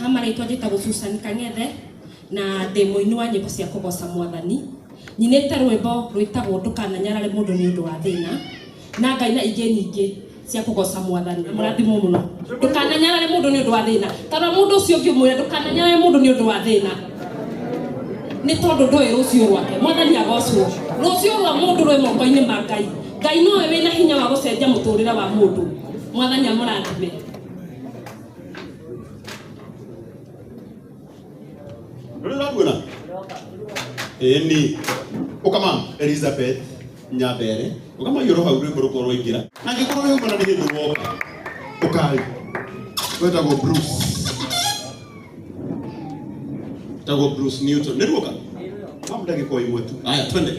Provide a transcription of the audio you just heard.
Ha marĩtwa njĩtagwo Susan Kang'ethe na ndĩ mũini wa nyĩmbo cia kũgoca mwathani. Nyinĩte rwĩmbo rwĩtagwo ndũkananyarare mũndũ nĩ ũndũ wa thĩna na ngaina ingĩ nyingĩ cia kũgoca mwathani. Mũrathimwo mũno. Ndũkananyarare mũndũ nĩ ũndũ wa thĩna. Tarora mũndũ ũcio ũngĩ ũmwĩre ndũkananyarare mũndũ nĩ ũndũ wa thĩna. Nĩ tondũ ndũĩ rũciũ rwake. Mwathani agocwo. Rũciũ rwa mũndũ rwĩ moko-inĩ ma Ngai. Ngai nowe wĩna hinya wa gũcenjia mũtũrĩre wa mũndũ. Mwathani amũrathime. Ndũrĩ ũraruona? Ĩni. Ũka mam Elizabeth Nyambere. Ũka maiyũrwo hau rwĩmbo rũkorwo rwaingĩra. Na angĩkorwo wĩ ũmana nĩ hĩndĩ woka. Ũkai. Wetagwo Bruce. Wetagwo Bruce Newton. Nĩ ruoka? Mam ndagĩka o ĩmwe tu. Aya twende.